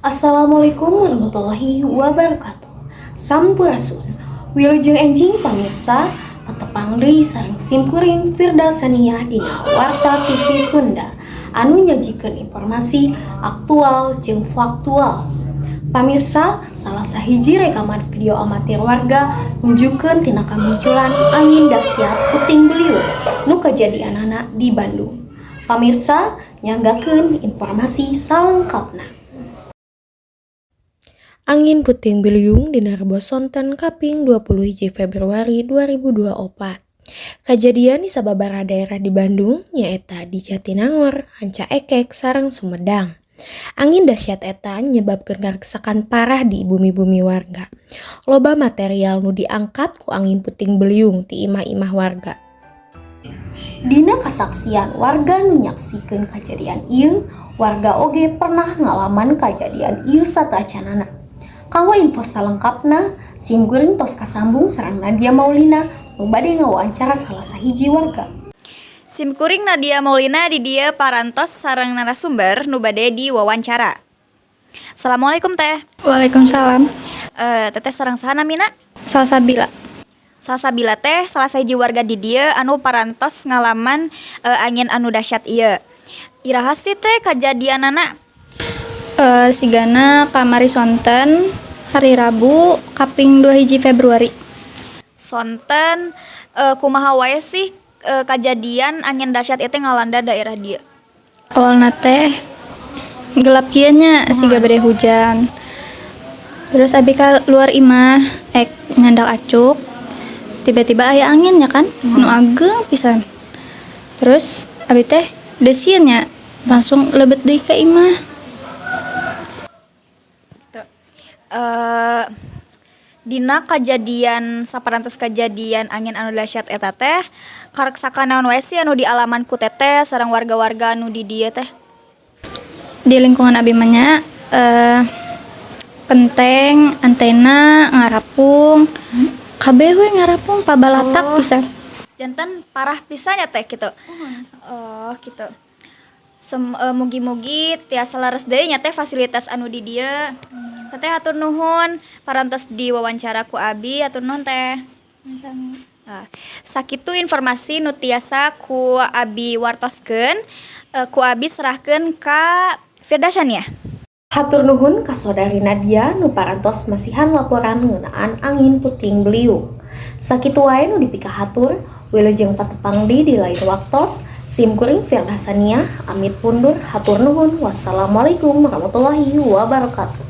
Assalamualaikum warahmatullahi wabarakatuh. Sampurasun. Wilujeng enjing, pamirsa, patepang deui sareng simkuring Firda Sania dina Warta TV Sunda anu nyajikeun informasi aktual jeung faktual. Pamirsa, salah sahiji rekaman video amatir warga nunjukkeun tina kamunculan angin dahsyat puting beliung nu kajadianana di Bandung. Pamirsa, nyanggakeun informasi salengkapna. Angin puting beliung dina Rebo sonten kaping 20 Februari 2024. Kajadian di sababaraha daerah di Bandung, nyaeta di Jatinangor, Rancaekek, sareng Sumedang. Angin dahsyat eta nyebabkeun karuksakan parah di bumi-bumi warga. Loba material nu diangkat ku angin puting beliung ti imah-imah warga. Dina kasaksian warga nu nyaksikeun kajadian ieu, warga oge pernah ngalaman kajadian ieu sateuacanna. Kanggo info salengkapna, sim kuring tos kasambung sareng Nadia Maulina nu bade ngawawancara salah sahiji warga. Sim kuring Nadia Maulina di dieu parantos sareng narasumber nu bade diwawancara. Assalamualaikum, Teh. Waalaikumsalam. Teteh sareng saha namina? Salsabila. Salsabila teh salah sahiji warga di dieu anu parantos ngalaman angin anu dahsyat ieu. Iraha sih, Teh, kajadianana? Sigana kamari sonten hari Rabu kaping 21 Februari. Sonten kumaha wae sih kajadian angin dahsyat itu ngalanda daerah dieu? Awalna teh gelap kieu nya, siga bade hujan. Terus abi ka luar imah ek nyandak acuk. Tiba-tiba aya angin nya kan, nu ageng pisan. Terus abi teh desieun nya, langsung lebet deui ka imah. Dina kajadian saparantos kajadian angin anu dahsyat eta teh, kareksakan naon wae sih anu dialaman ku Teteh sareng warga-warga anu di dieu teh? Di lingkungan abi mah nya penteng, antena ngarapung, kabeh we ngarapung, pabalatak pisan. Janten parah pisan ya, Teh, gitu. Oh, gitu. Mugi-mugi tiasa leres deui nya, Teh, fasilitas anu di dieu. Teteh, hatur nuhun parantos diwawancara ku abi, hatur nuhun, Teh. Nah, sakitu informasi nu tiasa ku abi wartoskeun, ku abi serahkeun ka Firda Shania. Hatur nuhun ka Sodari Nadia nu parantos masihan laporan ngeunaan angin puting beliung. Sakitu wae nu dipikahatur, wilujeng patepang deui di lain waktos. Sim kuring Firda Sania, amit mundur, hatur nuhun. Wassalamualaikum warahmatullahi wabarakatuh.